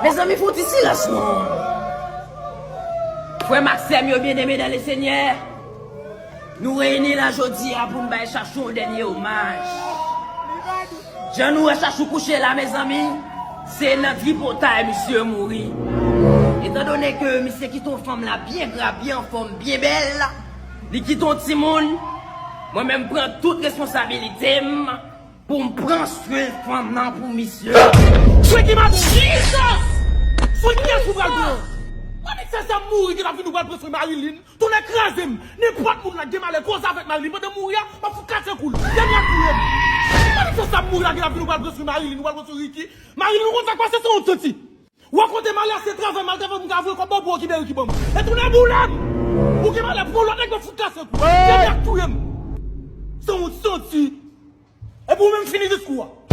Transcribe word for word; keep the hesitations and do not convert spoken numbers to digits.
Mezanmi, fè yon ti silans non. Frè m ak sè m yo, byeneme dan Lesenyè, nou reyini la jodi a pou n bay Chachou yon dènye omaj. Jan nou wè Chachou kouche la, mezanmi, se nan tripotay misye mouri. Etandone ke misye kite yon fanm la byen gra, byen anfòm, byen bèl, li kite yon timoun, mwen menm pran tout responsabilite m pou m pran swen fanm nan pou misye. Swen ki maten. Jesus! Swen ki yès ou pral pran? Mwen menm se sa m mouri ki t ap vin ou pral pran swen Marilyn. Tonnè kraze m. Nenpòt moun la gen malè koze avèk Marilyn pandan m mouri a, m ap fout kase kou l. Dènye ak touye m. Mwen menm se sa m mouri la ki t ap vin ou pral pran swen Marilyn, ou pral pran swen Ricky. Marilyn, ou konn sa k pase, se yon santi. Ou rakonte m ale ase travay, m al travay pou m ka voye kòb ba w pou w okipe Ricky ban m. E tounen boule m! Ou gen malè pou yon lòt nèg nan fout kase kou. Dènye ak touye m. Se yon santi. Epi ou menm fini diskou a.